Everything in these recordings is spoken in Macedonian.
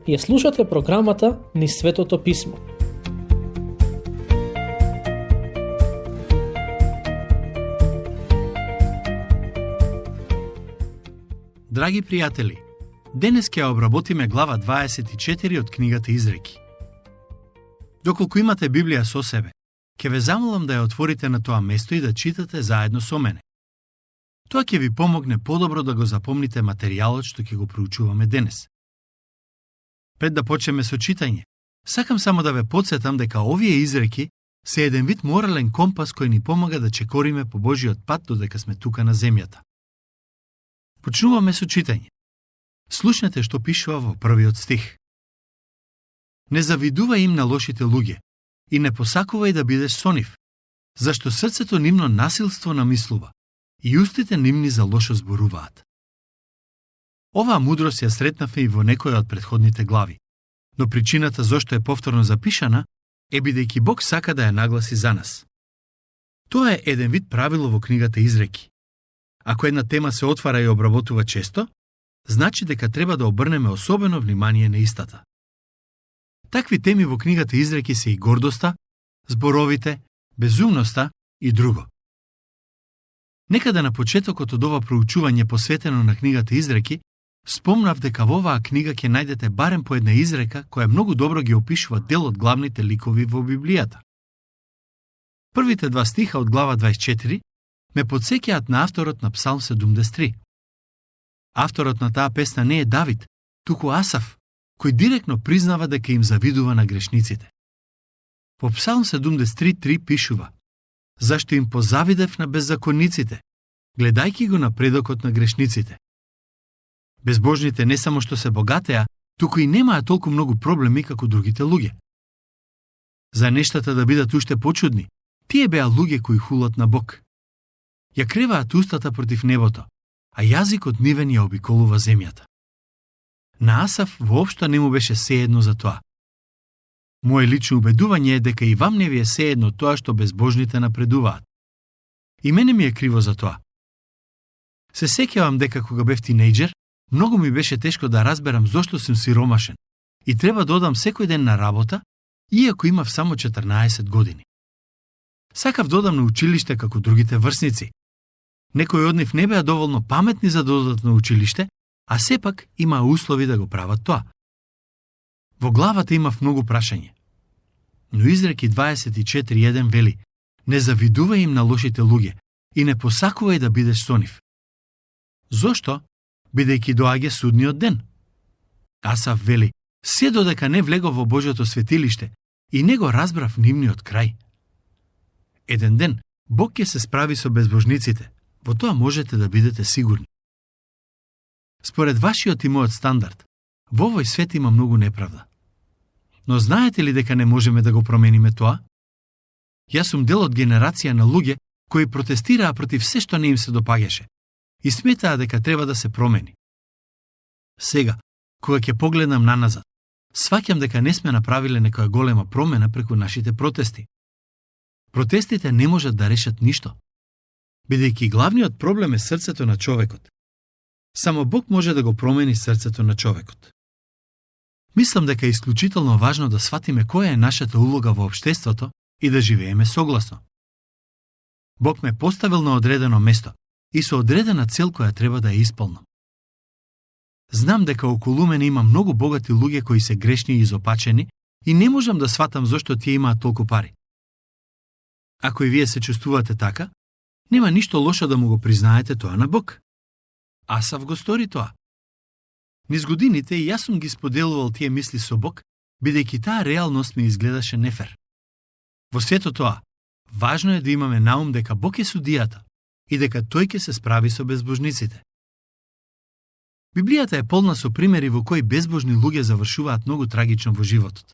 Ја слушате програмата Низ Светото Писмо. Драги пријатели, денес ќе обработиме глава 24 од книгата Изреки. Доколку имате Библија со себе, ќе ве замолам да ја отворите на тоа место и да читате заедно со мене. Тоа ќе ви помогне подобро да го запомните материјалот што ќе го проучуваме денес. Пред да почнеме со читање, сакам само да ве потсетам дека овие изреки се еден вид морален компас кој ни помага да чекориме по Божиот пат додека сме тука на земјата. Почнуваме со читање. Слушнете што пишува во првиот стих. Не завидувај им на лошите луѓе и не посакувај да бидеш со нив, зашто срцето нивно насилство намислува и устите нивни за лошо зборуваат. Оваа мудрост ја сретнавме и во некоја од претходните глави, но причината зошто е повторно запишана е бидејќи Бог сака да ја нагласи за нас. Тоа е еден вид правило во книгата Изреки. Ако една тема се отвара и обработува често, значи дека треба да обрнеме особено внимание на истата. Такви теми во книгата Изреки се и гордоста, зборовите, безумноста и друго. Некаде на почетокот од ова проучување посветено на книгата Изреки, спомнав дека во оваа книга ќе најдете барем по една изрека која многу добро ги опишува дел од главните ликови во Библијата. Првите два стиха од глава 24 ме потсеќаат на авторот на Псалм 73. Авторот на таа песна не е Давид, туку Асав, кој директно признава дека им завидува на грешниците. Во Псалм 73:3 пишува: Зашто им позавидев на беззаконниците, гледајќи го напредокот на грешниците. Безбожните не само што се богатеа, туку и немаат толку многу проблеми како другите луѓе. За нештата да бидат уште почудни, тие беа луѓе кои хулат на Бог. Ја креваат устата против небото, а јазикот нивен ја обиколува земјата. На Асав воопшто не му беше сеедно за тоа. Моje лично убедување е дека и вам не ви е сеедно тоа што безбожните напредуваат. И мене ми е криво за тоа. Се сеќавам дека кога бев тинејџер, многу ми беше тешко да разберам зошто сум сиромашен и треба да одам секој ден на работа, иако имав само 14 години. Сакав да одам на училиште како другите врсници. Некои од нив не беа доволно паметни за да одат на училиште, а сепак имаа услови да го прават тоа. Во главата имав многу прашање. Но Изреки 24:1 вели: Не завидувај им на лошите луѓе и не посакувај да бидеш со нив. Зошто? Бидејќи доаѓа судниот ден. Асав вели: Се додека не влегов во Божјото светилиште и не го разбрав нивниот крај. Еден ден Бог ќе се справи со безбожниците, во тоа можете да бидете сигурни. Според вашиот и мојот стандард, во овој свет има многу неправда. Но знаете ли дека не можеме да го промениме тоа? Јас сум дел од генерација на луѓе кои протестираа против се што не им се допаѓаше и сметаа дека треба да се промени. Сега, кога ќе погледнам наназад, сваќам дека не сме направиле некоја голема промена преку нашите протести. Протестите не можат да решат ништо, бидејќи главниот проблем е срцето на човекот. Само Бог може да го промени срцето на човекот. Мислам дека е исклучително важно да сватиме која е нашата улога во општеството и да живееме согласно. Бог ме поставил на одредено место и со одредена цел која треба да ја исполнам. Знам дека околу мене има многу богати луѓе кои се грешни и изопачени и не можам да сватам зошто тие имаат толку пари. Ако и вие се чувствувате така, нема ништо лошо да му го признаете тоа на Бог. Асав го стори тоа. Низ годините и јас сум ги споделувал тие мисли со Бог, бидејќи таа реалност ми изгледаше нефер. Во сето тоа, важно е да имаме наум дека Бог е судијата и дека тој ќе се справи со безбожниците. Библијата е полна со примери во кои безбожни луѓе завршуваат многу трагично во животот.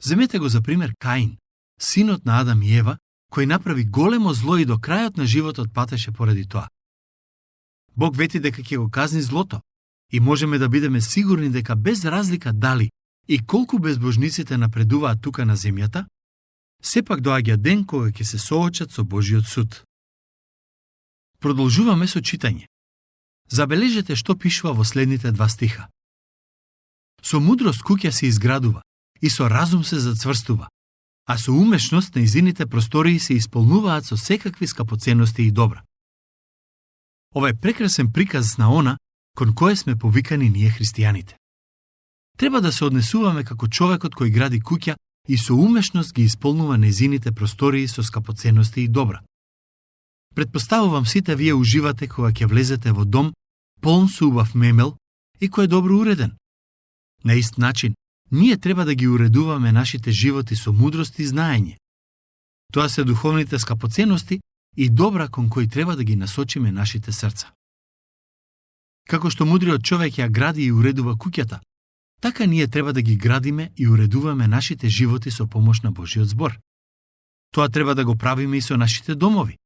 Земете го за пример Каин, синот на Адам и Ева, кој направи големо зло и до крајот на животот патеше поради тоа. Бог вети дека ќе го казни злото и можеме да бидеме сигурни дека без разлика дали и колку безбожниците напредуваат тука на земјата, сепак доаѓа ден кога ќе се соочат со Божиот суд. Продолжуваме со читање. Забележете што пишува во следните два стиха. Со мудрост куќа се изградува и со разум се зацврстува, а со умешност нејзините простории се исполнуваат со секакви скапоценности и добра. Ова е прекрасен приказ на она кон кое сме повикани ние христијаните. Треба да се однесуваме како човекот кој гради куќа и со умешност ги исполнува нејзините простории со скапоценности и добра. Предпоставувам сите вие уживате кога ќе влезете во дом полн со убав мемел и кој е добро уреден. На ист начин, ние треба да ги уредуваме нашите животи со мудрост и знаење. Тоа се духовните скапоценности и добра кон кои треба да ги насочиме нашите срца. Како што мудриот човек ја гради и уредува куќата, така ние треба да ги градиме и уредуваме нашите животи со помош на Божиот збор. Тоа треба да го правиме и со нашите домови.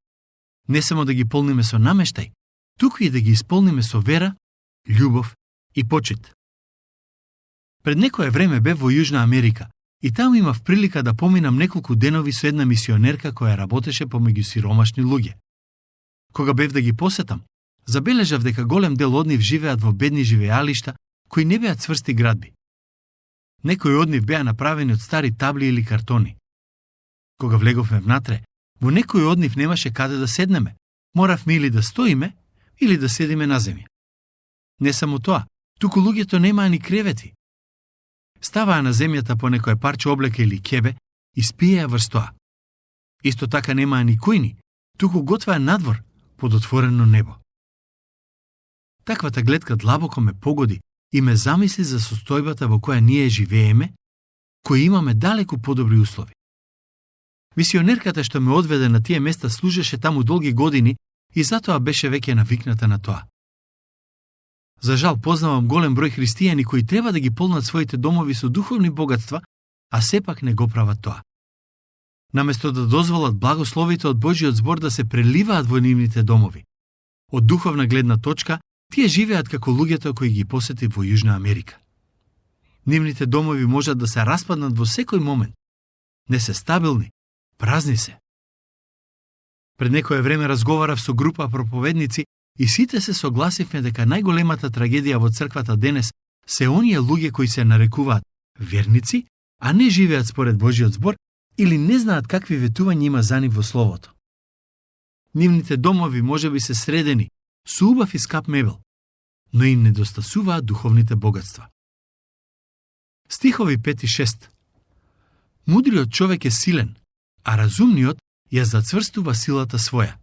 Не само да ги полниме со намештај, туку и да ги исполниме со вера, љубов и почит. Пред некое време бев во Јужна Америка и таму имав прилика да поминам неколку денови со една мисионерка која работеше помеѓу сиромашни луѓе. Кога бев да ги посетам, забележав дека голем дел од нив живеат во бедни живеалишта кои не беа цврсти градби. Некои од нив беа направени од стари табли или картони. Кога влеговме внатре, во некој од нив немаше каде да седнеме, моравме или да стоиме, или да седиме на земја. Не само тоа, туку луѓето немаа ни кревети. Ставаа на земјата по некое парче облека или ќебе и спиеа врз тоа. Исто така немаа ни кујни, туку готвеа надвор под отворено небо. Таквата гледка длабоко ме погоди и ме замисли за состојбата во која ние живееме, кои имаме далеку подобри услови. Мисионерката што ме одведе на тие места служеше таму долги години и затоа беше веќе навикната на тоа. За жал познавам голем број христијани кои треба да ги полнат своите домови со духовни богатства, а сепак не го прават тоа. Наместо да дозволат благословите од Божиот збор да се преливаат во нивните домови. Од духовна гледна точка, тие живеат како луѓето кои ги посети во Јужна Америка. Нивните домови можат да се распаднат во секој момент. Не се стабилни, празни се. Пред некое време разговарав со група проповедници и сите се согласивме дека најголемата трагедија во црквата денес се оние луѓе кои се нарекуваат верници, а не живеат според Божиот збор или не знаат какви ветувања има за нив во Словото. Нивните домови можеби се средени, со убав и скап мебел, но им недостасуваат духовните богатства. Стихови 5 и 6. Мудриот човек е силен, а разумниот ја зацврстува силата своја.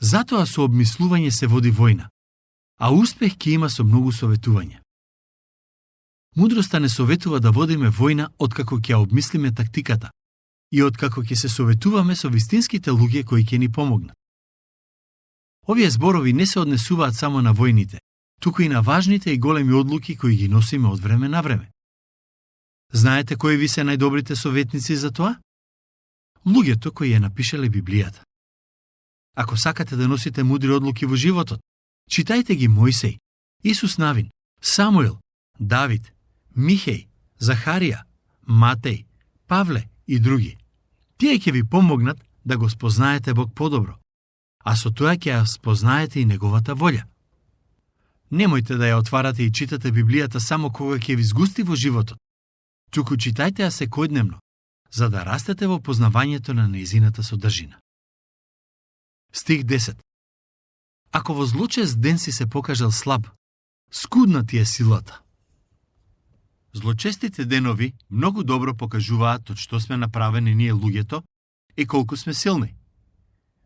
Затоа со обмислување се води војна, а успех ќе има со многу советување. Мудроста не советува да водиме војна откако ќе обмислиме тактиката и откако ќе се советуваме со вистинските луѓе кои ќе ни помогнат. Овие зборови не се однесуваат само на војните, туку и на важните и големи одлуки кои ги носиме од време на време. Знаете кои ви се најдобрите советници за тоа? Луѓето кои ја напишале Библијата. Ако сакате да носите мудри одлуки во животот, читајте ги Мојсей, Исус Навин, Самуил, Давид, Михеј, Захарија, Матеј, Павле и други. Тие ќе ви помогнат да го спознаете Бог подобро, а со тоа ќе ја спознаете и неговата волја. Немојте да ја отварате и читате Библијата само кога ќе ви згусти во животот, туку читајте ја секојдневно, за да растете во познавањето на нејзината содржина. Стих 10. Ако во злочест ден си се покажал слаб, скудна ти е силата. Злочестите денови многу добро покажуваат од што сме направени ние луѓето и колку сме силни.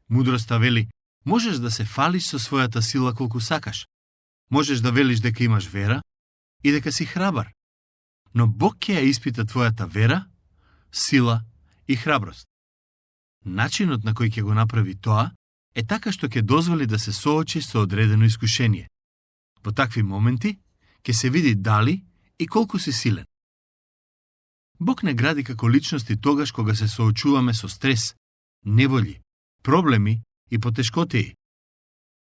Мудроста вели, можеш да се фалиш со својата сила колку сакаш. Можеш да велиш дека имаш вера и дека си храбар. Но Бог ќе ја испита твојата вера, сила и храброст. Начинот на кој ќе го направи тоа е така што ќе дозволи да се соочиш со одредено искушение. Во такви моменти ќе се види дали и колку си силен. Бог не гради како личности тогаш кога се соочуваме со стрес, неволји, проблеми и потешкотии.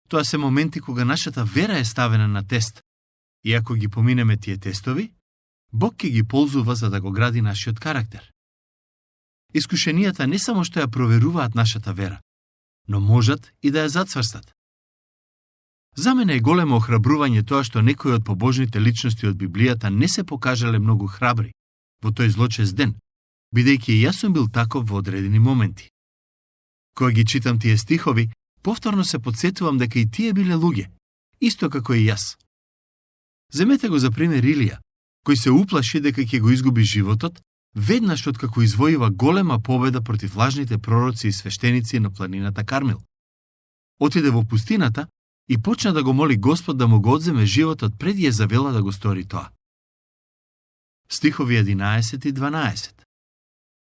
Тоа се моменти кога нашата вера е ставена на тест, и ако ги поминеме тие тестови, Бог ќе ги ползува за да го гради нашиот карактер. Искушенијата не само што ја проверуваат нашата вера, но можат и да ја зацврстат. За мене е големо охрабрување тоа што некои од побожните личности од Библијата не се покажале многу храбри во тој злочест ден, бидејќи и јас сум бил таков во одредени моменти. Кога ги читам тие стихови, повторно се подсетувам дека и тие биле луѓе, исто како и јас. Земете го за пример Илија, кој се уплаши дека ќе го изгуби животот, веднаш откако извојува голема победа против лажните пророци и свештеници на планината Кармел. Отиде во пустината и почна да го моли Господ да му го одземе животот пред Језавела да го стори тоа. Стихови 11 и 12.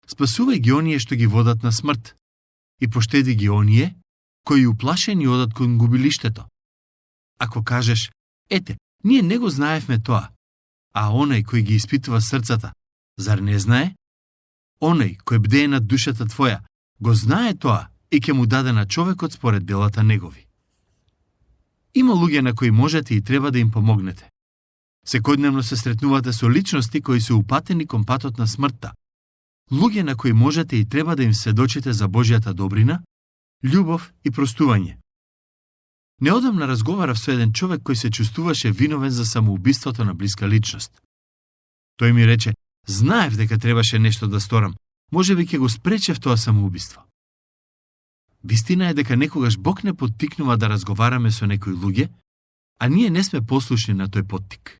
Спасувај ги оние што ги водат на смрт и поштеди ги оние кои уплашени одат кон губилиштето. Ако кажеш, ете, ние не го знаевме тоа, а оној кој ги испитува срцата, зар не знае? Оној кој бдее над душата твоја, го знае тоа и ќе му даде на човекот според делата негови. Има луѓе на кои можете и треба да им помогнете. Секојдневно се сретнувате со личности кои се упатени кон патот на смртта. Луѓе на кои можете и треба да им сведочите за Божјата добрина, љубов и простување. Неодамна разговарав со еден човек кој се чувствуваше виновен за самоубиството на блиска личност. Тој ми рече, знаев дека требаше нешто да сторам, можеби ќе го спречев тоа самоубиство. Вистина е дека некогаш Бог не поттикнува да разговараме со некои луѓе, а ние не сме послушни на тој поттик.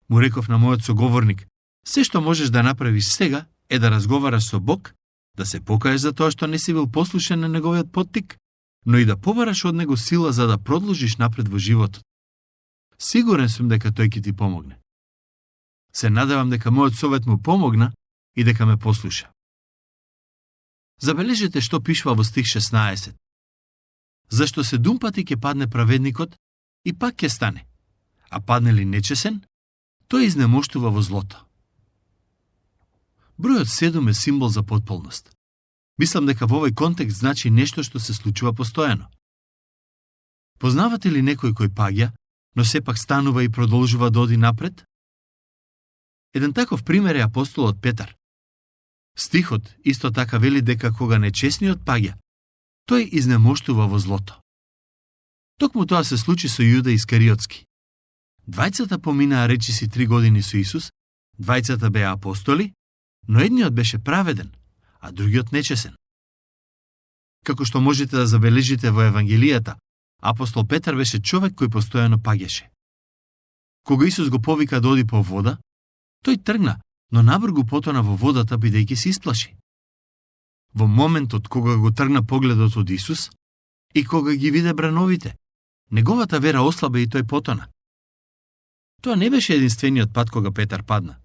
Му реков на мојот соговорник, се што можеш да направиш сега е да разговараш со Бог, да се покаеш за тоа што не си бил послушен на неговиот поттик, но и да побараш од него сила за да продолжиш напред во животот. Сигурен сум дека тој ќе ти помогне. Се надевам дека мојот совет му помогна и дека ме послуша. Забележете што пишува во стих 16. Зашто 7 пати ќе падне праведникот и пак ќе стане, а падне ли нечесен, тој изнемоштува во злото. Бројот 7 е символ за потполност. Мислам дека во овој контекст значи нешто што се случува постојано. Познавате ли некој кој паѓа, но сепак станува и продолжува да оди напред? Еден таков пример е апостолот Петар. Стихот исто така вели дека кога нечесниот паѓа, тој изнемоштува во злото. Токму тоа се случи со Јуда Искариотски. Двајцата поминаа речиси 3 години со Исус, двајцата беа апостоли, но едниот беше праведен, а другиот нечесен. Како што можете да забележите во Евангелијата, апостол Петар беше човек кој постојано паѓаше. Кога Исус го повика да оди по вода, тој тргна, но набргу потона во водата бидејќи се исплаши. Во моментот кога го тргна погледот од Исус и кога ги виде брановите, неговата вера ослабе и тој потона. Тоа не беше единствениот пат кога Петар падна.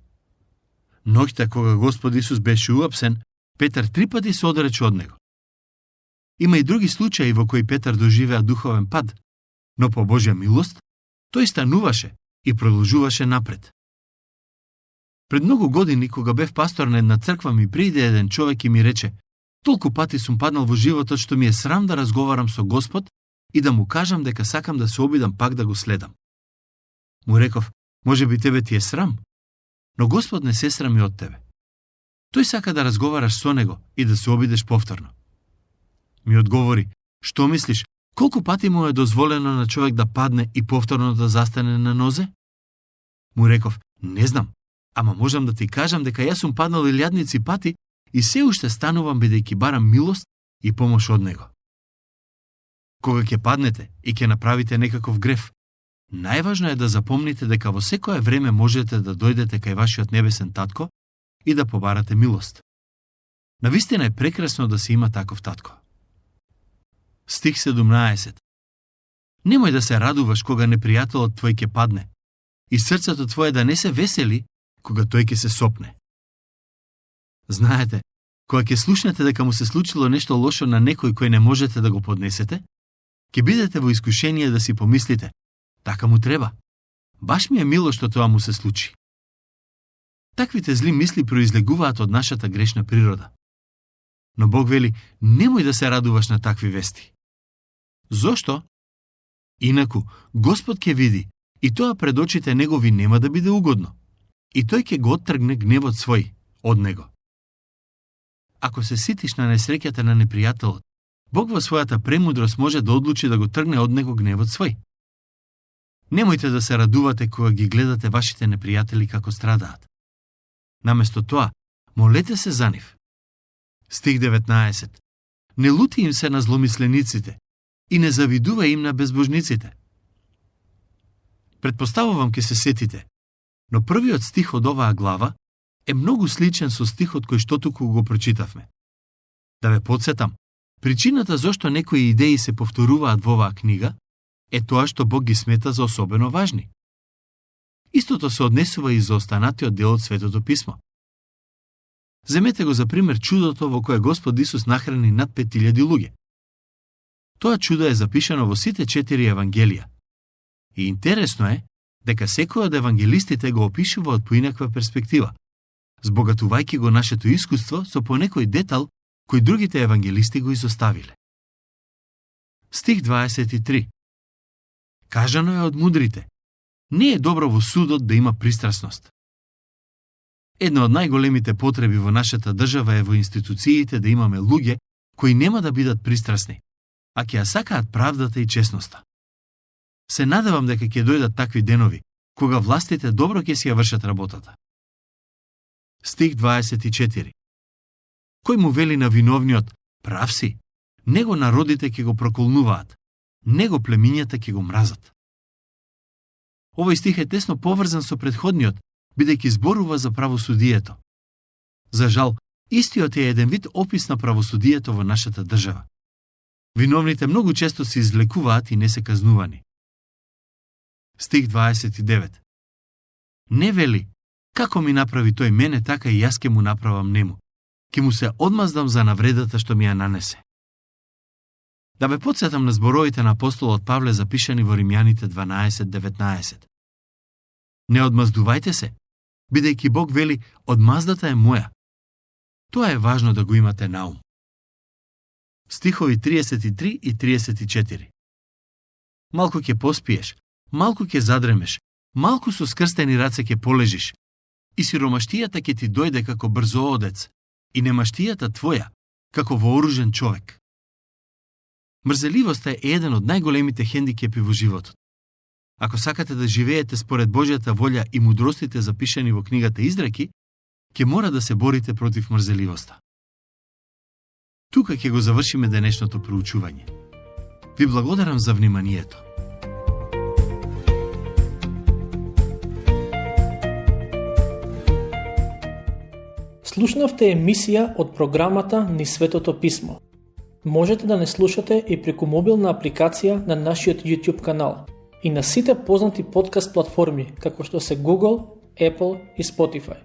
Ноќта кога Господ Исус беше уапсен, Петар 3 пати се одрече од него. Има и други случаи во кои Петар доживеа духовен пад, но по Божја милост, тој стануваше и продолжуваше напред. Пред многу години, кога бев пастор на една црква, ми пријде еден човек и ми рече, толку пати сум паднал во животот што ми е срам да разговарам со Господ и да му кажам дека сакам да се обидам пак да го следам. Му реков, може би тебе ти е срам, но Господ не се срами од тебе. Тој сака да разговараш со него и да се обидеш повторно. Ми одговори, што мислиш, колку пати му е дозволено на човек да падне и повторно да застане на нозе? Му реков, не знам, ама можам да ти кажам дека јас сум паднал илјадници пати и се уште станувам бидејќи барам милост и помош од него. Кога ќе паднете и ќе направите некаков греф, најважно е да запомните дека во секое време можете да дојдете кај вашиот небесен татко и да побарате милост. Навистина е прекрасно да се има таков татко. Стих 17. Немој да се радуваш кога непријателот твој ќе падне и срцето твое да не се весели кога тој ќе се сопне. Знаете, кога ќе слушнете дека му се случило нешто лошо на некој кој не можете да го поднесете, ќе бидете во искушение да си помислите, така му треба. Баш ми е мило што тоа му се случи. Таквите зли мисли произлегуваат од нашата грешна природа. Но Бог вели, немој да се радуваш на такви вести. Зошто? Инаку, Господ ќе види, и тоа пред очите негови нема да биде угодно, и тој ќе го оттргне гневот свој од него. Ако се ситиш на несреќата на непријателот, Бог во својата премудрост може да одлучи да го тргне од него гневот свој. Немојте да се радувате кога ги гледате вашите непријатели како страдаат. Наместо тоа, молете се за нив. Стих 19. Не лути им се на зломислениците и не завидува им на безбожниците. Предпоставувам ке се сетите, но првиот стих од оваа глава е многу сличен со стихот кој што туку го прочитавме. Да ве подсетам, причината зошто некои идеи се повторуваат во оваа книга е тоа што Бог ги смета за особено важни. Истото се однесува и за останатиот дел од Светото писмо. Земете го за пример чудото во кое Господ Исус нахрани над 5000 луѓе. Тоа чудо е запишано во сите 4 евангелија. И интересно е дека секој од евангелистите го опишува од поинаква перспектива, збогатувајќи го нашето искуство со по некој детал кој другите евангелисти го изоставиле. Стих 23. Кажано е од мудрите: не е добро во судот да има пристрасност. Една од најголемите потреби во нашата држава е во институциите да имаме луѓе кои нема да бидат пристрасни, а ќе ја сакаат правдата и честноста. Се надевам дека ќе дојдат такви денови, кога властите добро ќе си ја вршат работата. Стих 24. Кој му вели на виновниот: прав си, него народите ќе го проколнуваат, него племињата ќе го мразат. Овој стих е тесно поврзан со претходниот, бидејќи зборува за правосудието. За жал, истиот е еден вид опис на правосудието во нашата држава. Виновните многу често се излекуваат и не се казнувани. Стих 29. Не вели: како ми направи тој мене, така и јас ќе му направам нему. Ќе му се одмаздам за навредата што ми ја нанесе. Да ве подсетам на зборовите на апостолот Павле запишани во Римјаните 12:19. Не одмаздувајте се, бидејќи Бог вели: одмаздата е моја. Тоа е важно да го имате на ум. Стихови 33 и 34. Малку ќе поспиеш, малку ќе задремеш, малку со скрстени раце ќе полежиш, и сиромаштијата ќе ти дојде како брзоодец, и немаштијата твоја, како вооружен човек. Мрзеливоста е еден од најголемите хендикепи во животот. Ако сакате да живеете според Божјата волја и мудростите запишани во книгата Изреки, ќе мора да се борите против мрзеливоста. Тука ќе го завршиме денешното проучување. Ви благодарам за вниманието. Слушнавте емисија од програмата Низ Светото писмо. Можете да не слушате и преку мобилна апликација на нашиот YouTube канал и на сите познати подкаст платформи, како што се Google, Apple и Spotify.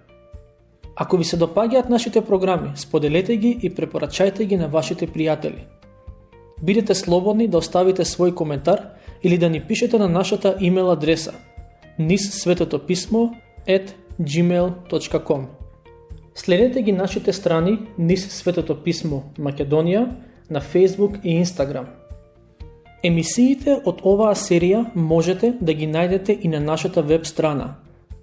Ако ви се допаѓаат нашите програми, споделете ги и препорачајте ги на вашите пријатели. Бидете слободни да оставите свој коментар или да ни пишете на нашата имейл адреса nizsvetopismo@gmail.com. Следете ги нашите страни Низ Светото писмо Македонија на Facebook и Instagram. Емисиите од оваа серија можете да ги најдете и на нашата веб страна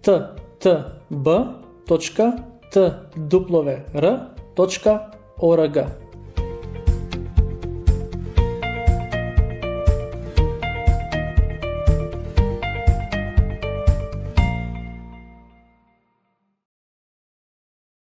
ttb.twr.org.